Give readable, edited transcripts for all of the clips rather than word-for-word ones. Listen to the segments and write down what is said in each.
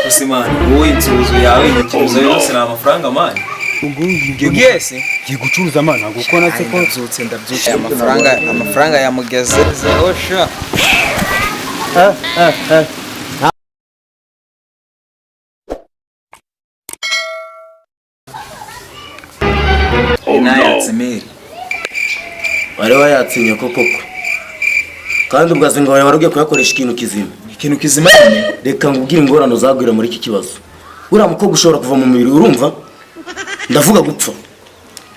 Gusa imana wowe inzuzu yawe inyikirizo yose ni amafaranga man. Ugiye se? Ngiye gucuruza man, ntabwo uko natse ko Ndabyutse ndabyutse amafaranga yamugezeho sha. Nayatse meri. Wari wayatsinye koko koko. Kandi ubwo azinga wari ugiye kuyakoresha ikintu kizima. Ikintu kizima nyine. Reka ngubwire ingorane uzagwira muri iki kibazo. Uriya mukobwa ushobora kuva mu mubiri urumva? Ndavuga gupfa.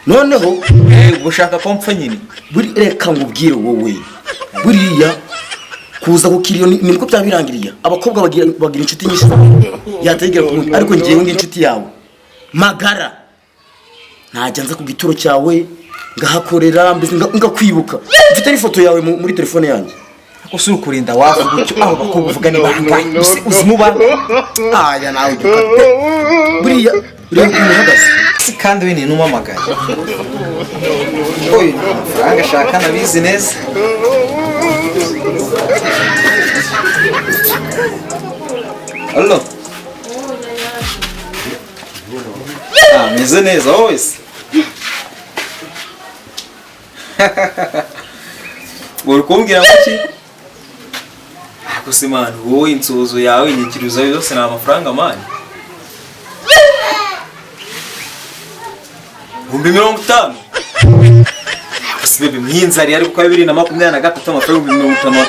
Noneho Gushaka ko mpfa nyine. Buri reka ngubwire wowe. Buriya kuza kukiriyo nibwo byabirangiriye. Abakobwa bagira inshuti nyinshi. Yategera ku muntu ariko ngiye ngi inshuti yawe. Magara. Najya nza ku gituro cyawe ngahakorera mbese ngakwibuka. Mfite n'ifoto yawe muri telefone yanjye. Ako si ukurinda wavuga utyo abo bakobwa uvuga ni bangahe? Uzi muba? Aya nawe ujya. Buriya reba ukuntu uhagaze. Si kandi we ni numamagaye. Oyu amafaranga ashaka nabizi neza. Allo. Ah, meze neza wowe se. Uri kumbwira ngo iki? Gusa imana wowe inzuzu yawe inyikirizo yose ni amafaranga man. 50,000. Gusa bebe mwinzari ariko kwa 2023 amafaranga 50,000.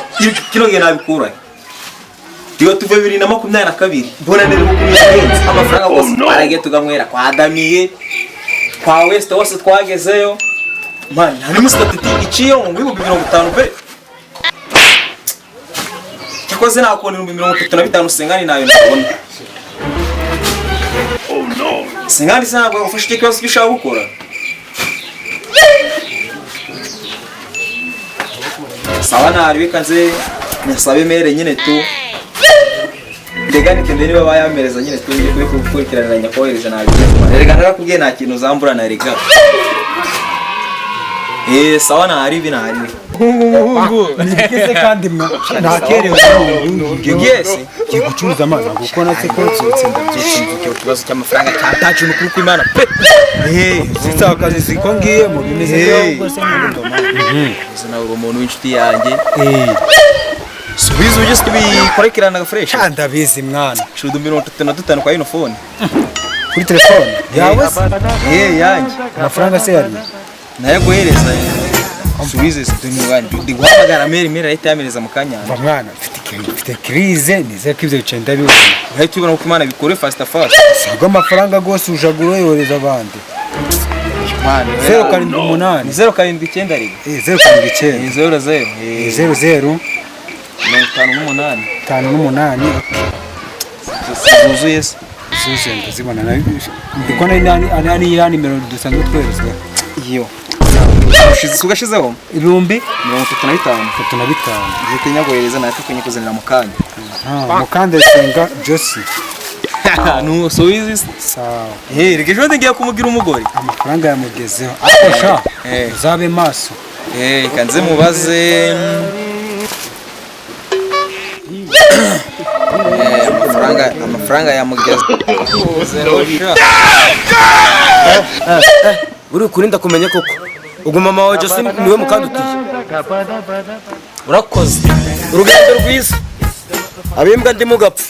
Kino gihe nabikura. Diyo tuve 2022. Mbona nere kukumyenza amafaranga gose aragiye tugamwera kwa Damiye kwa West hose twagezeyo. Man, nta n'umusitati iciye mu 50,000 pe. Cyakoze nakubona 35,000 sengani nayo nabona. Oh no. Sengani se ntabwo ufashe icyo kibazo ushaka gukora. Sawa nari bikanze nyasabe mere nyine tu. Ndegani kende niba bayamereza nyine tu ngiye kubikurikiranira nyakohereza nabigenza. Erega narakubwiye nta kintu uzambura na rega. Sawa nari bi nari. Nigeze kandi nakerewe. Ugiye se? Ngiye gucuruza man, ntabwo uko natse ko Ndabyutse ndabyutse mvuke ikibazo cy'amafaranga cyataje n'ukuri kw'Imana pe. Zitsakaje ziko ngiye mu bimeze ahubwo se n'ubundo man. Uzi nawe uri umuntu w'inshuti yanjye. Subiza ujye tubikorekerana fresh. Ndabizi mwana. Shudu 35 kwa ino phone. Kuri telefone yawe se? Yanjye. Amafaranga se yari? Nayaguhereza. Subize situni ndi guhamagara meri ahita yamereza mu kanya. Mva mwana mfite crise nizere ko ibyo bice ndabibona. Uhita ubona ko Imana bikore fast fast. Sabwo amafaranga gose ujaguro yohereza abandi. 078 079 rega. 079. 00. 00. 58. 58. Zuzuye se. Zuzuye ndazibona nayo. Ndiko nani ya nimero dusanzwe twerezwa. Iyo. Ugashizeho 35,000. 35. Zite nyagohereza natwe kunyikuzanira mu kanya. Mukandayisenga Josi. Nuwo subizi. Sawa. Reka ejo ngiye kumugira umugore. Amafaranga yamugezeho. Ariko sha uzabe maso. Kanze mubaze. Amafaranga yamugezeho. Uri kurinda kumenya koko. Ubwo mama wawe Josi niwe mukandutiye. Urakoze. Urugendo rwiza. Abimbwa ndimo gapfa.